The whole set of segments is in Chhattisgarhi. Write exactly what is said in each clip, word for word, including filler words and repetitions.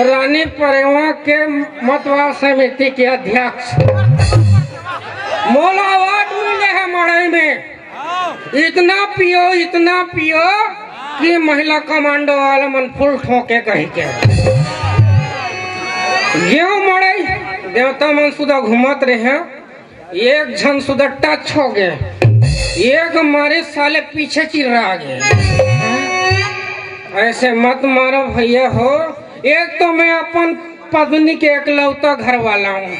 रानी परेवा के मतवार समिति के अध्यक्ष। मोला अवार्ड मिले हे मड़ई में। इतना पियो, इतना पियो कि महिला कमांडो वाला मन फुल ठोके कहि के। गेहूं मड़ई, देवता मन सुधा घूमत रहे। एक झन सुधा टच हो गे, एक मारे साले पीछे चिर्रा गे। ऐसे मत मारो भैया हो, एक तो मैं अपन पत्नी के एकलौता घर वाला हूँ,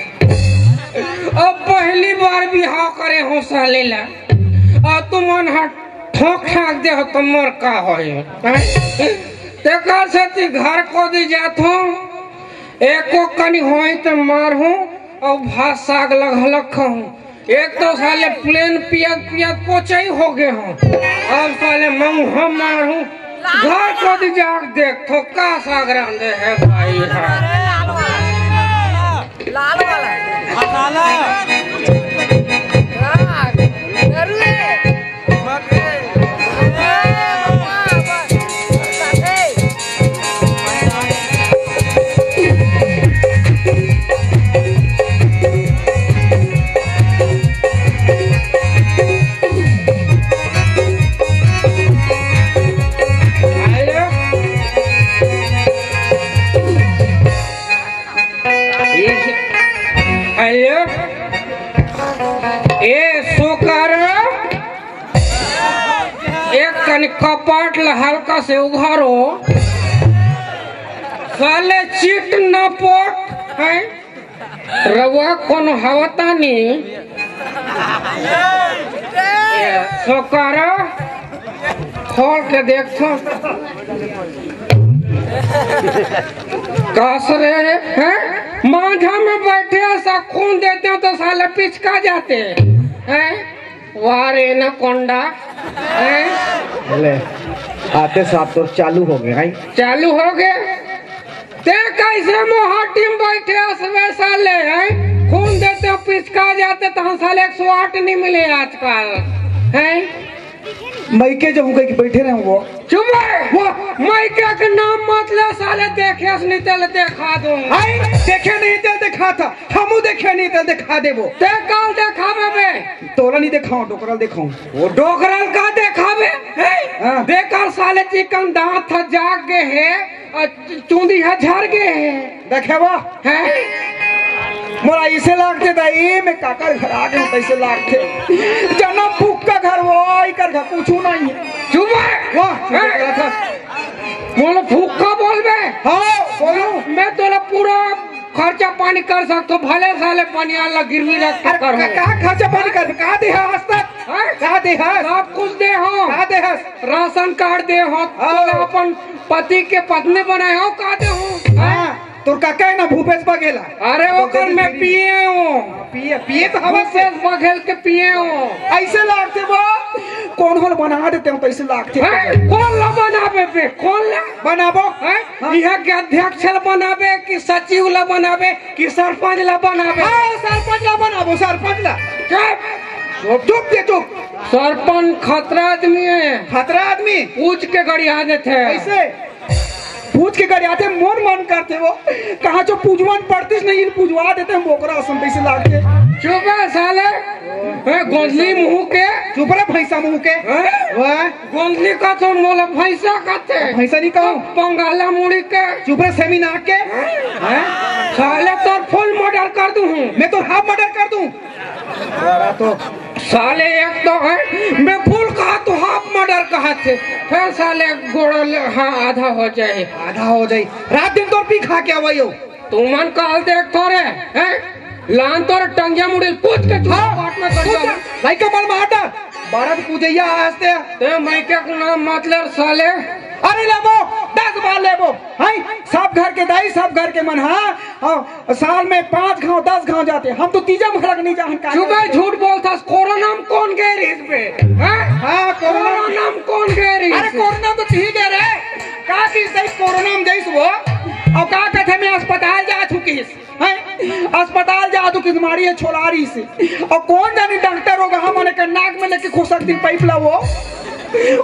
अब पहली बार बिहाव करे हूँ साले ला, अउ तुमन ह ठोक ठाक दे हो तो मोर का होही? तेकर सेती घर कोती जात हूँ, एको कनी होही त मारहूँ, अउ भात साग ल घलो खाहूँ। एक तो साले प्लेन पियत पियत पोचई हो गे हूँ, अब साले मऊहा मारहूँ। घर कोती जाके देखथों का साग रांधे हे भाई हा। लाल वाला। मसाला। हाँ, जरूर है। हेलो, ए सोकारा, एक कन कपाट ला हल्का से उघारो, साले चिट न पोट है। रउआ कोनो हवतानी? ए सोकारा, खोल के देखो। कस रे, हैं? मांझा में बैठे ऐसा खून देते हो तो साले पिचका जाते हैं। वाह रे एनाकोंडा, हैं? ले, आते साहब तो चालू हो गए, हैं? चालू हो गए? ते कैसे मोहाटी में बैठे असवे साले, हैं? खून देते हो, पिचका जाते तो हम साले एक सौ आठ नहीं मिले आजकल, हैं? मइके जहूँ कहि के बइठे रहेंव वो। चुप रहे। वो। मइके के नाम मत ले साले, देखे अस नहीं तेला देखा दूँ। हाय, देखे नहीं तेला देखाथस, हमू देखे नहीं तेला देखा देबो। ते काला देखाबे बे? तोला नहीं देखावँव, डोकरा ल देखावँव। वो डोकरा ल का देखाबे? हैं? हाँ। देख साले चिकन दाँत ह जाग गे हे, अउ चूंदी ह झर गे हे। देखे वो? हैं? मोला अइसे लागथे दाई, मैं काकर घर आ गेंव, तइसे लागथे। जना फुक्का घर वो, इकर घर कुछू नहीं हे। चुप रहे। वाह, हैं? चुप रहे था। मोला फुक्का बोलबे? हाँ, बोलूँ। मैं तोला पूरा खर्चा पानी कर सकथों, भले साले पनियार ला गिरवी रख के अरे, करहूँ। का, का खर्चा पानी कर, का दे हस आज तक? हैं? का दे हस? सब कुछ दे हँव। का दे हस? राशन कार्ड दे हँव, हाँ। तोला अपन पति के पत्नी बनाए हँव, का दे हँव? हाँ, तोर काका हे ना भूपेश बघेल। अरे तो ओकर मैं पीए हँव। पीए, पीए तो हवस। भूपेश बघेल के पीए हँव। अइसे लागथे वो, कोनो ल बना देतेंव, तइसे लागथे। हैं? कोन ला बनाबे बे? कोन ला? बनाबो। हैं? हाँ। इहाँ के अध्यक्ष ला बनाबे कि सचिव ला बनाबे? कि सरपंच ला बनाबे? हाँ, सरपंच ला बनाबो, सरपंच ला। चुप। चुप, चुप दे, चुप। सरपंच खतरा आदमी हे। खतरा आदमी? पूछ के गड़िया देथे। कइसे? पूछ के गड़ियाथे, मोर मन करथे वो। कहाँ जो पूजवन पड़तिस नहीं, पूजवा देतेंव, मोकरा असन तइसे लागथे। चुप हे साले। हैं, गोंदली मुँह के। चुप रे भैंसा मुँह के। हैं? वाह। गोंदली कथों, मोला भैंसा कथे। भैंसा नहीं कहूँ। बंगाला मुड़ी के। चुप रे सेमी नाक के। हैं? साले तोर full murder कर दूँ हूँ। मैं तोर half murder कर दूँ। साले एक तो हे, मैं full कहा तो half murder कहाथे। फिर साले गोड़ा ले, हाँ, आधा हो जाए। आधा हो जाए। रात दिन तोर पी खा के आवइयो। तुमन काला देखथो रे, हैं? लान तोर टंगिया मुड़ी कूद के तू हाँ, पाट में कर कूद जा। जा। लइका मन मार डार। बारह पूजैया हस ते। ते मइके के नाम मत ले साले। अरे लेबो, दस बार लेबो। हैं? सब घर के दाई, सब घर के मन, हाँ? हाँ, साल में पाँच घांव, दस घांव जाथे। हम तो तीजा महला के नहीं जान का। चुप हे, झूठ बोलथस। कोरोना में कोन गे रहिस बे? हैं? हाँ, कोरोना कोरोना में कोन गे रहिस? अरे कोरोना तो ठीक हे रे। का किहिस दाई, कोरोना में जइस वो। अउ का कथे मैं अस्पताल जा चुकिस। हैं? अस्पताल जा तो किस मारी हे छोला रहिस। अउ कोन जानी डॉक्टर होगा, हमन के नाक में लेके खुसक दिन पाइप ला वो।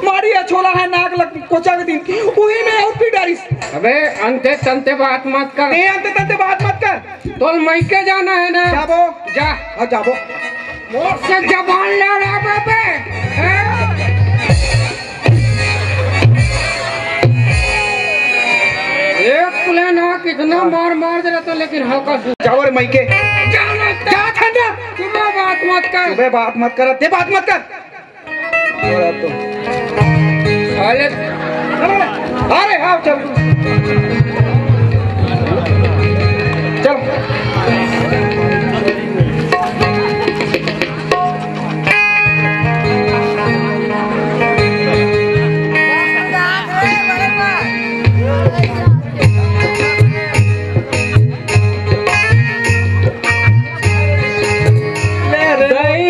मारी अछोला हे नाक लग कोचा के दिन, उही में अउ पी डारिस। अबे अंते तंते बात मत कर। ए अंते तंते बात मत कर। तोल मइके जाना हे ना? जाबो। जा। हाँ, जाबो। मोर से जबान लड़ाबे बे। हैं? एक प्लेन हा कितना मार मार दे रहा था, लेकिन हल्का सु- जाओ रे मइके। जाना जा ठंडा। सुबह बात मत कर। सुबह बात मत कर, ते बात मत कर। अरे, अरे, आओ, चल। चल। ले रे। दाई।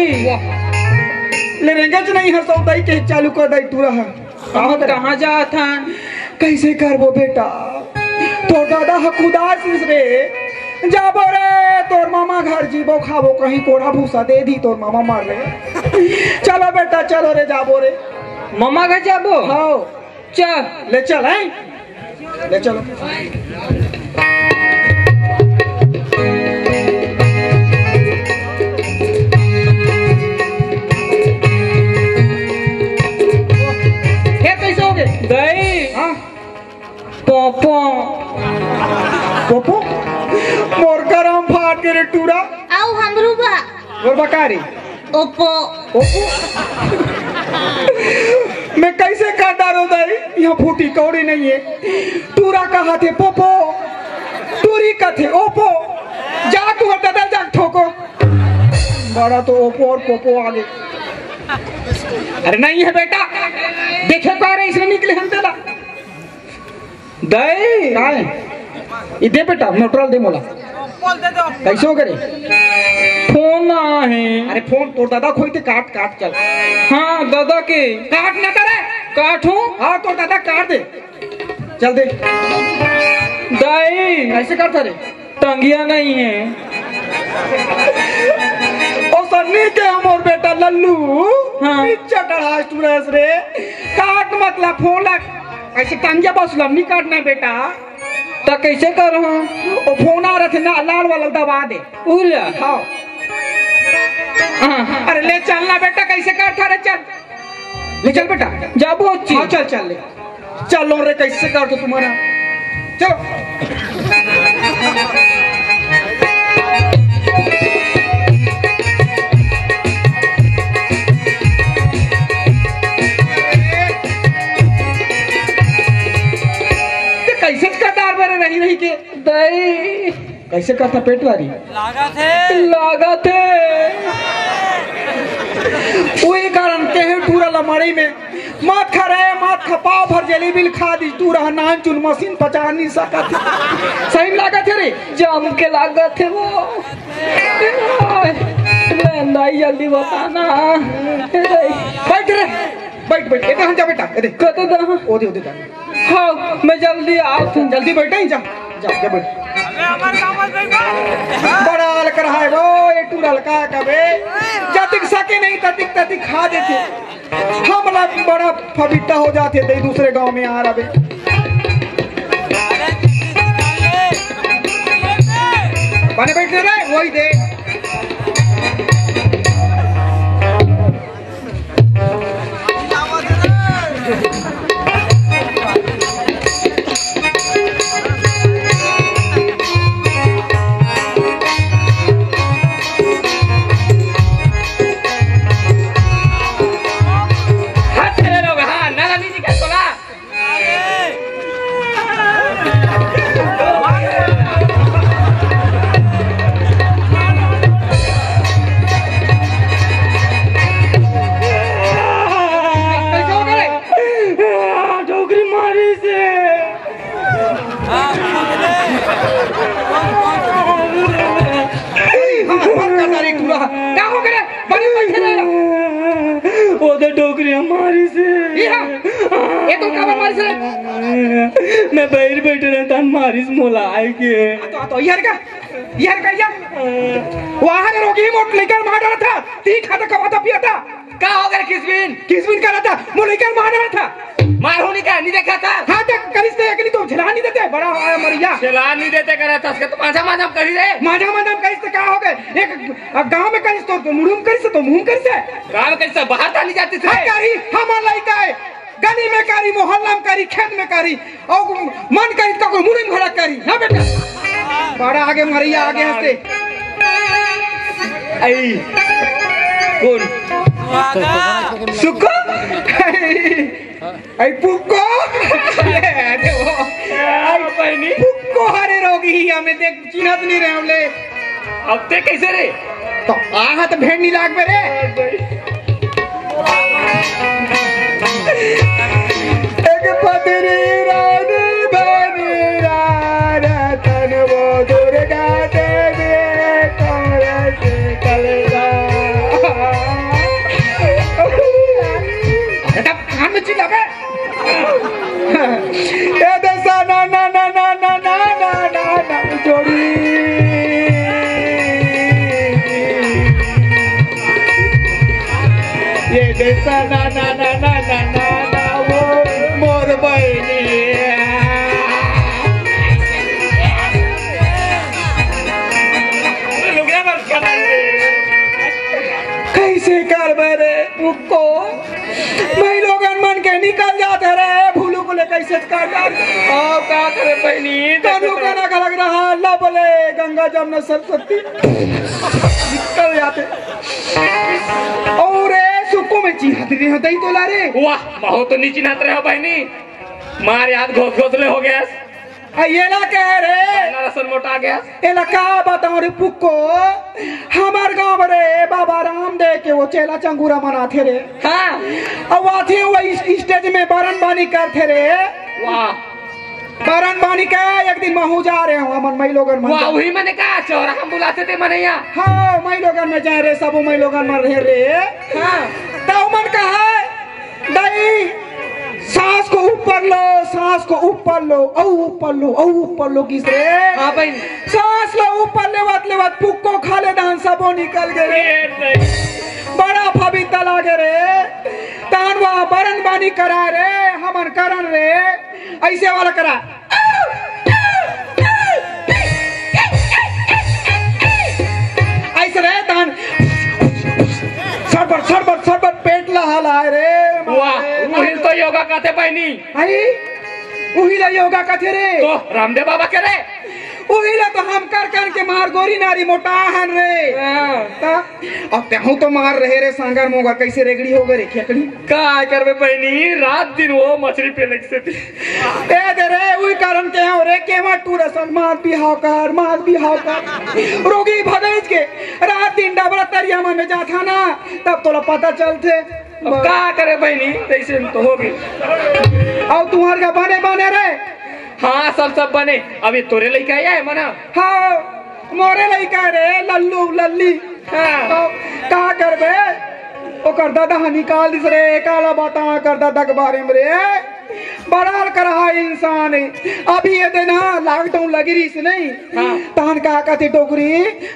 ले रेंगेच नहीं हस, दाई के चालू कर दाई टूरा है। हम कहाँ जात हन? कैसे करबो बेटा? तोर दादा ह कुदासिस रे। जाबो रे, तोर मामा घर जीबो खाबो, कहीं कोड़ा भूसा दे दी तोर मामा मर रे। चलो बेटा, चलो रे, जाबो रे। मामा घर जाबो? हाँ। चल। ले चल, हैं? ले चलो। हे, कैसे हो गए? दाई। हाँ? पोपो। पोपो? मोर करम फाट के रे टूरा। आओ हमरू बा। मोर बका रे। ओप्पो। ओप्पो? मैं कैसे कर डारो दाई? यहाँ फूटी कौड़ी नहीं है। टूरा कहा थे पोपो, टूरी का थे ओप्पो। जा तू हटा दे, जा ठोको। बड़ा तो ओप्पो और पोपो आगे। अरे नहीं है बेटा, देखे पा रहे इसने निकले हम तेला। दाई। का है? ई दे बेटा, न्यूट्रल दे मोला। कैसे हो करे? फोन आहे। अरे फोन तोर दादा खोई थे, काट, काट, चल। हाँ, दादा के। काट ना करे। काटूं? हाँ, तोर दादा काट दे। चल दे। दाई। कैसे करता रे? टंगिया नहीं है। ओ सन्नी के हमर बेटा लल्लू, हाँ। पिक्चर डढ़ास टूरस रे, काट मत ला, फोन ला। ऐसे टंगिया बस लम्बी काटना है बेटा। त कैसे करहूं? ओ फोन आ रहे थे ना, लाल वाला दबा दे। उला। हाँ। हाँ। अरे ले चलना बेटा, कैसे करता रे, चल। ले चल बेटा। जाबो अच्छी। हाँ, चल, चल ले। चलो रे, कैसे कर दो तुम्हारा? चलो। ते कैसे कटार बरे रही रही के? दाई। कैसे करता पेट वारी? लागत हे। लागत हे। वही कारण कहे टूरा ला मड़ई में, मत खा रे, मत खा, पाव भर जलेबी ल खा दी, टूरा ह नान चुन मशीन पचा नहीं सकत। सही में लागत हे रे? जम के लागत हे वो। ले दाई जल्दी बताना। बैठ रे, बैठ, बैठ, एदे हम जा बेटा, एदे। कते दा? ओदे, ओदे दा। हाँ, मैं जल्दी आत हूँ। जल्दी बैठ, ही जा, जा, जा बैठ। अबे, हमारे काम मत बैठ। बड़ा अलकर है वो, ये टूरा लड़का कबे। जतिक सके नहीं, ततिक, ततिक खा देते। हमला बड़ा फबिट्टा हो जाते, दे दूसरे गांव में आ रहा बे। बने बैठ रे, वही दे। हाथ तेरे लोग, हाँ, नाला नहीं निकल बोला। कैसे हो गए? डोकरी मारी से। हाँ, हाँ, कर डारी टूरा। क्या हो गया? बड़ी बैठे रहे। ओदे डोकरी मारी से। ये हाँ। ये तो काबर मारी से? मैं बाहर बैठे रहता, मारी से मोला आए के। आ तो, आ तो, यार का? यार का, यार? वहाँ ने रोगी मोट लेकर मार डाला था। ती खाता, कमाता, पियाता। का हो गे किसबिन? किसबिन करा था, मोर लइका मार रहा था। मार होनी का, नहीं देखा था? हाँ, तो करिस ते एक नहीं तो झेला नहीं देते, बड़ा हो आया मरिया। झेला नहीं देते करा था, उसके तो मांझा मांझा करी रे। मांझा मांझा करिस ते का हो गे? एक अब गांव में करिस तो, तो मुड़ुम करिस तो मुंह करिस। गांव में करिस तो बाहर था नहीं जाती थे। हाँ, करी, हमार लइका है। गली में करी, मोहल्ला में करी, खेत में करी, और मन करी तो कोई मुड़ुम घड़ा करी। हाँ बेटा, बड़ा आगे मरिया आगे हंसते। आई, कौन? सुक्को? आई पुक्को? अरे वो। आई बहनी। पुक्को हरे रोगी ही हमें देख चिन्हत नहीं रहे हमले। अब ते कैसे रे? तो आहा तो भेड़ नहीं लाग बे रे। एक पतरी रानी बनी राधा तन वो दुर्गा देवी कौन से कलेजा। बेटा, कान में चिल्ला बे। ए दे सा ना ना ना ना ना ना ना ना ना जोड़ी। ये दे सा ना ना ना ना ना ना ना वो मोर बहनी। कैसे करबे रे पुक्को? भाई लोगन मन के निकल जाते रे, भूलू को ले कैसे कर डाल। अब का करे बहनी? तनु का ना अलग रहा, अल्लाह बोले, गंगा जमुना सरस्वती। निकल जाते। और ए सुक्को में चिन्हत नहीं होता ही तोला रे। वाह, बहुत नहीं चिन्हत रहे हो बहनी। मार याद घोस घोस ले हो गया। आ, एला कह रे। पहला रसन मोटा गया। एला का बताऊं रे पुक्को, हमार गांव रे बाबा रामदेव के वो चेला चंगुरा मनाथे रे। हाँ। अब आथे वो इस स्टेज में बरन बानी करथे रे। वाह। बरन बानी का एक दिन महू जा रहे हो हमन मई लोगन मन। वाह, वही मैंने कहा, चौरा हम बुलाते थे मनैया। हाँ, मई लोगन में जाए रे, सबो मई लोगन मन रहे रे। हाँ। तो मन कहा, दाई, सांस को ऊपर लो, सांस को ऊपर लो, औ ऊपर लो, औ ऊपर लो, किस रे? हाँ भाई। सांस लो ऊपर लेवत लेवत पुक्को खा ले दान सबो निकल गए। ए नहीं। बड़ा फबीता लागे रे। तान वहाँ बरन बानी करा रे, हमन करन रे। ऐसे वाला करा। ऐसे रे तान। सरबर, सरबर, सरबर पेट ला हलाए रे। वाह, मारे। उही तो योगा कहते बहनी। आई, उही ला योगा कहते रे। तो रामदेव बाबा के रे। उही ला तो हम कर कर के मार गोरी नारी मोटा हन रे। हाँ। ता, अब तेहू तो मार रहे रे सांगर मोगर, कैसे रेगड़ी हो गए रे खेकड़ी। का करबे बहनी, रात दिन वो मछली पे लग से थी। ए दे रे, उही कारण के हो रे, केवा टूरसन मार बिहाव कर, मार बिहाव कर। रोगी भगैज के रात दिन डबरा तरिया में जाथा ना, तब तोला पता चलथे। अब का करे बहनी, तैसे में तो हो गई। और तुम्हार का बने बने रे? हाँ, सब, सब बने। अभी तोरे लइका आया है मना? हाँ, मोरे लइका रे, लल्लू, लल्ली। हाँ। तो का करबे? ओकर दादा ह निकाल दिस रे, काला बता कर दादा के बारे में रे। बड़ा करहा इंसान है। अभी ये देना लॉकडाउन लगी रही से नहीं? हाँ। तहन का कहते डोकरी,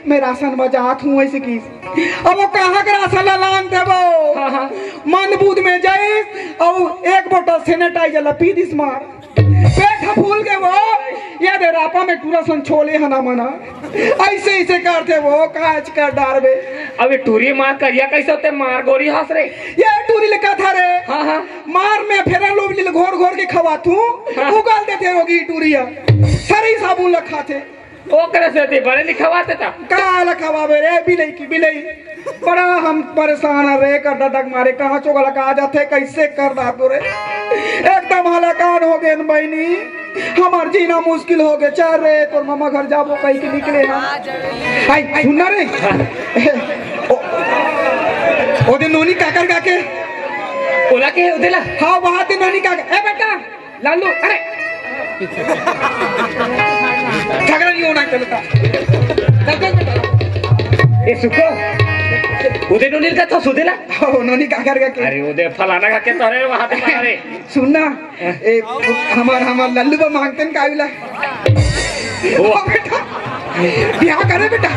मैं राशन में जात हूँ ऐसे की। अब वो कहाँ के राशन ला लान देबो? हाँ, हाँ। मन बुध में जाइस और एक बोतल सैनिटाइजर ला पी दिस मार। पेट फूल के वो, ये दे रापा में टूरा सन छोले हना मना। ऐसे, ऐसे करते वो, काच कर डारबे। अबे टूरी मार करिया कैसे होते मार गोरी हंस रे। ये टूरी ले कथा रे। हाँ, हाँ। मार में फेरन लोबली ले घोर घोर के खवा तू। हाँ। उगल देते रोगी टूरिया। सरी साबुन ला खाथे। ओकरे से ते बड़े लिखवाते ता। का लिखवाबे रे बिलई की बिलई। बड़ा हम परेशान है रे, कर ददक मारे, कहाँ चोगला का आ जाथे, कैसे कर दा तू रे। एकदम हलाकान हो गए न बहनी, हमार जीना मुश्किल हो गए। चल रे, तोर मामा घर जाबो कहीं के निकले हैं। आई, सुन ना रे। ओ, ओदे नोनी काकर गा के। ओला के ओदे ला? हाँ, वहाँ ते नोनी काकर। ए बेटा, लालू, अरे। झगड़ा नहीं होना चलता। चल, चल, चल। ए, सुको। उदे नोनी का तो सुदेला। ओ, नोनी काकर गा के। अरे, उदे फलाना गा के तो रे, वहाँ पे मारा रे। सुन ना, ए, हमार, हमार लल्लू बा मांगते न काविला। ओ। ओ बेटा, ब्याह करे बेटा।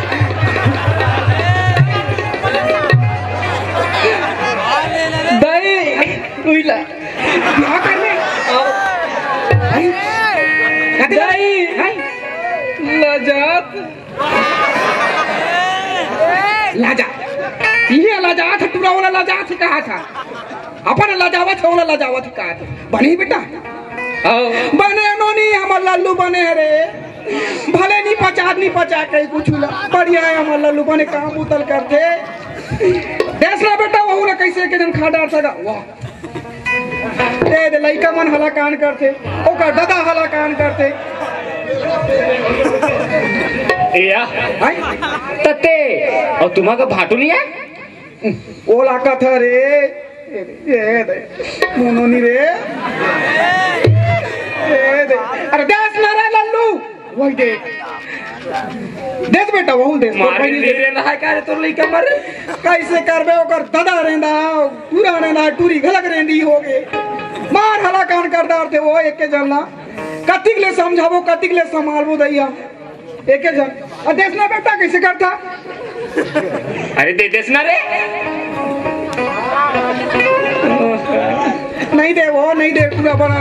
लाजा। इहे लाजात हे, टूरा ओला लाजात हे कहाथे। अपन लाजावत हे, ओला लाजावत हे कहाथे। बने बेटा? आओ। बने नोनी, हमर लल्लू बने हे रे। भले नी पचा, नी पचा कहीं कुछ ला। बढ़िया हे हमर लल्लू, बने काम उतल करथे। देख ना बेटा, वहू ला कइसे के जन खा डार सगा। वाह। ए दे, लइका मन हलाकान करथे, ओकर ददा हलाकान करथे। ए या, हैं? तते, अउ तुम्हां का भाटू नइ हे? ओला कथा रे, ए दे, मुनोनी रे, ए दे, अरे देख ना रे लल्लू, वही देख। देख बेटा, वहू देख, तोर मारे बहिनी ले देख। रे, नहाय का रे, तोर लइका मर। कइसे करबे, ओकर ददा रेंदा, टूरा रेंदा, टूरी घलक रेंदी होगे। मार हलाकान कर डारथे ओ एके जन ला। कतिक ले समझाबो, कतिक ले संभालबो दइया। एके जन। अउ देख ना बेटा, कइसे करथा? अरे दे देस ना रे। नइ दे वो, नइ दे, टूरा बड़ा।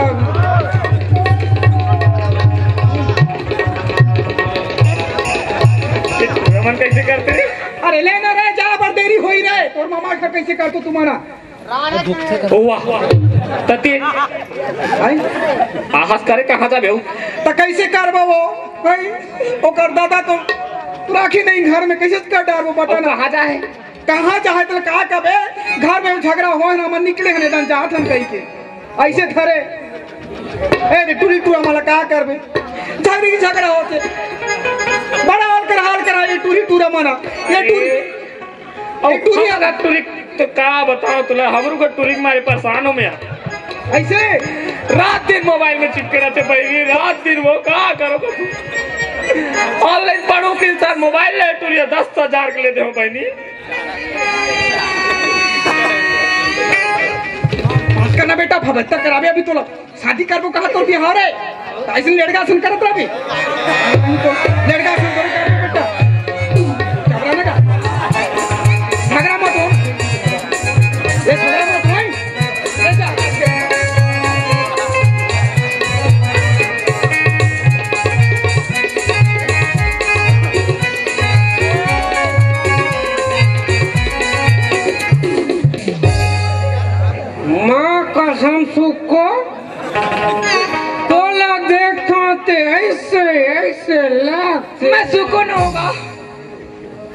ये टूरा मन कइसे करथे रे? अरे ले ना रे, जा बर देरी होही रे। तोर मामा घर कइसे करथो तुम्हारा? ओ वाह, तते। हैं? आहस करे कहां जाबे हो? त कइसे करबो वो? हैं? ओकर ददा तो राखी नइ घर में, कइसे कर डारबो बता ना। कहां जाहे? कहां जाहे त का कबे? घर में झगरा होय ना, मन निकले हने दन जात हन कहिके। अइसे धरे। ए रे टूरी टूरा मन ला का करबे? झगरी झगरा होथे। बड़ा हाल कर, हाल करा ये टूरी टूरा मन। ये टूरी, अउ ये टूरी हमर टूरी तो का बताओ तुला, हमरो का टूरी के मारे परेशान हो मैं। अइसे? रात दिन मोबाइल में चिपके रहिथे बहिनी, रात दिन वो का करो। ऑनलाइन पढ़ो के साथ मोबाइल ले टूरी दस हजार के ले दे हो बहिनी। बात करना बेटा, भगत कराबे अभी तोला। शादी करबो कहा तोर बिहाव रे? त अइसन लेड़गा असन करत रहबे। लेड़गा असन करे करबे बेटा। झगड़ा ना कर। झगड़ा मत हो। ये झगड़ा मत हो। ले जा। माँ कसम सुक्को, तोला देखथों ते अइसे, अइसे लागथे। मैं सुक्को न होगा,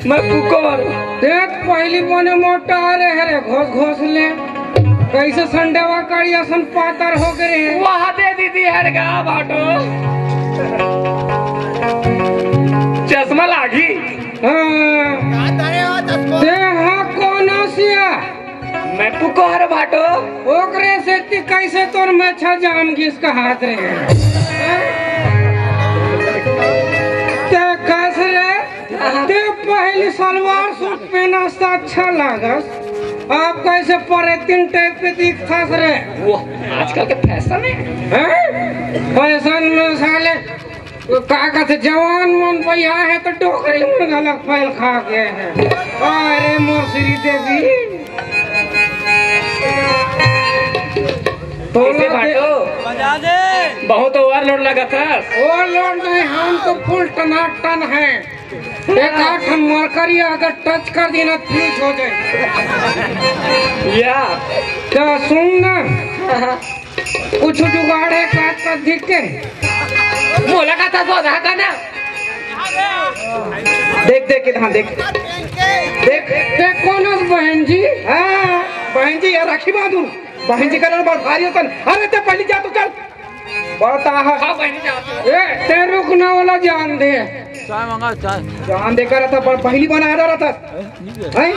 मैं पुक्को हरों। देख, पहिली बने मोटा रहे रे, घोस घोस ले। कइसे संडेवा कड़ी असन पातर हो गे रे। वाह दे दीदी, हर गा भाटो। चश्मा लागी। हाँ। ते हा कोन असिया? मैं पुक्को हरों भाटो। ओकरे सेती कइसे तोर मेछा जाम गिस कहात रे? ते कस रे, ते पहिली सलवार सूट पहनस त अच्छा लागस, अब कइसे परेतिन टाइप के दिखथस रे? वो आजकल के फैशन हे। हैं? फैशन में साले का कथे, जवान मन बइहा हे त डोकरी मन घलक फैल खा गे हे। अरे मोर श्री देवी। तोला कइसे भाटो? बहुत overload लगत हस। Overload नहीं, हम तो full टनाटन हैं। एक आध ठन मरकरी अगर touch कर दी ना, fuse हो जाए। या। त सुन ना। कुछ जुगाड़ हे का, का दिख के? मोला का था तो आधा था ना। देख, देख, इधर देख। देख। ते कोन हस बहन जी? हाँ, बहन जी, ये राखी बांधू। बहन जी का नाम बहुत भारी होता है। अरे, ते पहिली जा तो चल। बहुत आहा। हाँ, बहन जी, जा। ए, ते रुक ना, वाला जान दे। चाय मंगा, चाय। जान दे कर था, पर पहिली बना रहा था। हैं?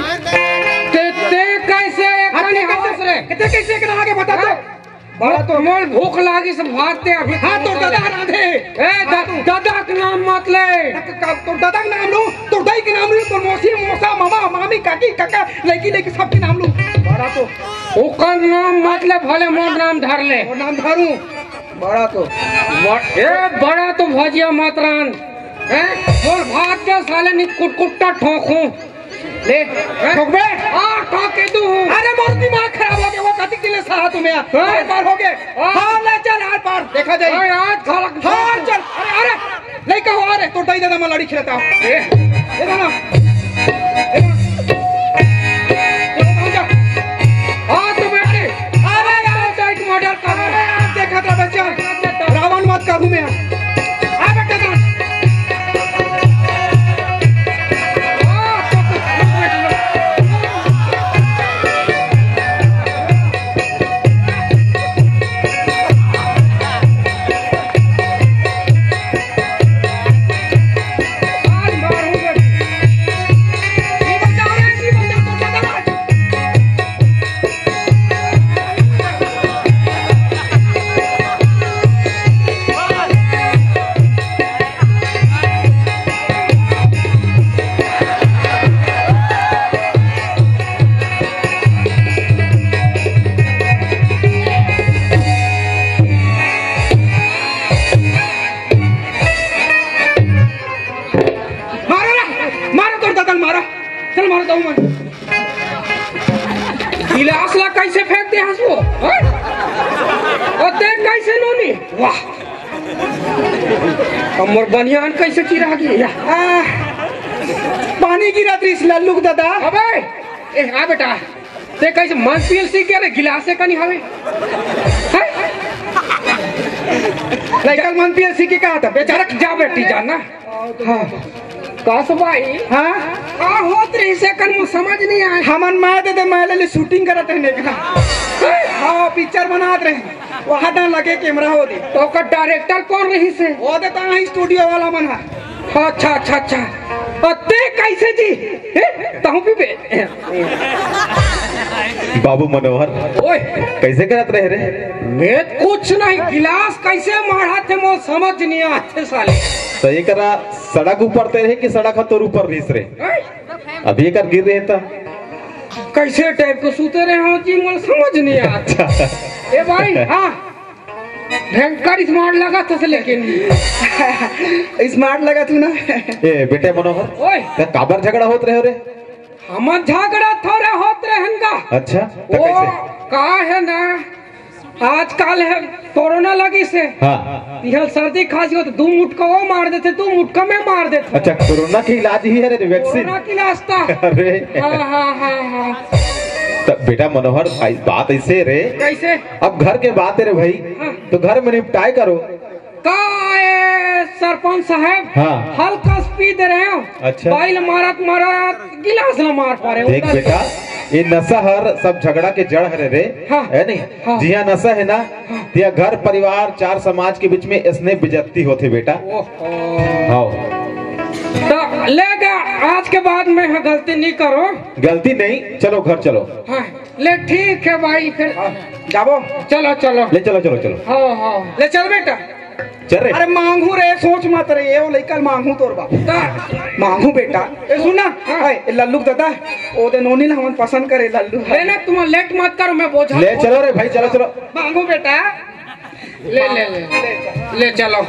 ते, ते कइसे एक हाँ, ते कइसे हस रे? ते कइसे एक आगे बता तो। हाँ? बड़ा तो मोर भूख लागिस भात ते अभी हाँ, तो दादा रांधे। ए, द-, हाँ, तो दादा के नाम मत ले। क-, क-, तो दादा के नाम लूं, तो दाई के नाम लूं, तो मौसी, मौसा, मामा, मामी, काकी, काका, लइकी, लइकी, सबके नाम लूं। बड़ा तो ओकर नाम मत ले, भले मोर नाम धर ले। मोर नाम धरूं। बड़ा तो। ए, बड़ा तो भजिया मत रांध। हैं? मोर भात के साले नी कुटकुट्टा ठोकूं। ले, ठोकबे? हाँ, ठोक के तू। अरे, मोर दिमाग खराब हो गया, वो कतिक दिन ले सहा तुम्हें। हाँ। आर पार हो गए। हाँ। हाँ, ले चल, आर पार, देखा जाए। हाँ, यार, थोड़ा हाँ, चल। अरे, अरे, लइका हो, अरे, तो दाई दादा में लड़ी खेलता। ए। ए, दादा। ए, दादा। गिलास ला कैसे फेंक दे हस वो, हाँ? अउ ते कैसे नोनी? वाह, अब मोर बनियान कैसे चिरा गे या? आ, पानी गिरत रहिस लल्लू के दादा। अबे, ए, आ बेटा, ते कैसे मन पियल सीख गया रे? गिलासे का नहीं हवे? हैं? लइका मन पियल सीख के कहा था बेचारा। जा बेटी, जा ना। हाँ। का सो भाई? हाँ? का होत रहिस हे कन, मोर समझ नहीं आय। हमन मैं दे दे, मैं ले ले शूटिंग करत रहने का। हाँ, पिक्चर बनात रहे। वहाँ डाल लगे कैमरा हो दे। तो ओकर डायरेक्टर कौन रहिस हे? वो देता है स्टूडियो वाला मन है। अच्छा, अच्छा, अच्छा। अ, ते कैसे जी? हे, तहूँ पीबे? बाबू मनोहर, ओए। कैसे करत रहे रे? मैं कुछ नहीं, गिलास कैसे माढ़त हे, मोर समझ नहीं आत हे साले। तो ये करा सड़क ऊपर ते रहे कि सड़क ह तोर ऊपर रहिस रे? हैं? अभी एकर गिर रहे त? कैसे टाइप को सूते रहे हो जी, मोर समझ नहीं आत। अच्छा। ए भाई, हाँ। भयंकर स्मार्ट लगत हस लेकिन। स्मार्ट लगत हूँ ना। ए बेटे मनोहर, ओए। त काबर झगड़ा होत रहे हो रे? हमर झगड़ा थोड़े होत रहन का। अच्छा, त वो कैसे? का है ना, आजकल है कोरोना लगिस हे। हाँ। इहल सर्दी खांसी हो त दू मुटका वो मार देथे, दू मुटका मैं मार देथे। अच्छा, कोरोना के इलाज ही है रे, वैक्सीन। कोरोना के इलाज था। अरे। हाँ, हाँ, हाँ, हाँ। त बेटा मनोहर, आई-, बात ऐसे रे। कैसे? अब घर के बात है रे भाई, हाँ। तो घर में निपटाए करो। का ए सरपंच साहब, हाँ। हल्का स्पीड दे रहे हो। अच्छा। बाई ल मारत मारत गिलास ल मार पा रहे हो। देख बेटा, ये नशा हर सब झगड़ा के जड़ हरे रे, हाँ। है नहीं? हाँ। जिहाँ नशा है ना, हाँ। तिहाँ घर परिवार चार समाज के बीच में ऐसने बेइज्जती होथे बेटा। ओहो। हाँ। तो ले गा, आज के बाद मैं ह गलती नहीं करो। गलती नहीं, चलो घर चलो। हाँ, ले ठीक है भाई, फिर हाँ, जाबो। चलो, चलो। ले चलो, चलो, चलो। हाँ, हाँ। ले चल बेटा। चल रे। अरे मांगू रे, सोच मत रे, ये वो लइका ल मांगू तोर बाप। का? मांगू बेटा। ए सुन ना, हाँ। ए, ए लल्लू के दादा, ओ दे नोनी ल हमन पसंद करे लल्लू। ले ना, तुम लेट मत करो, मैं बोझा ले चलो रे भाई, चलो, चलो। मांगू बेटा। ले, ले, ले। ले चलो।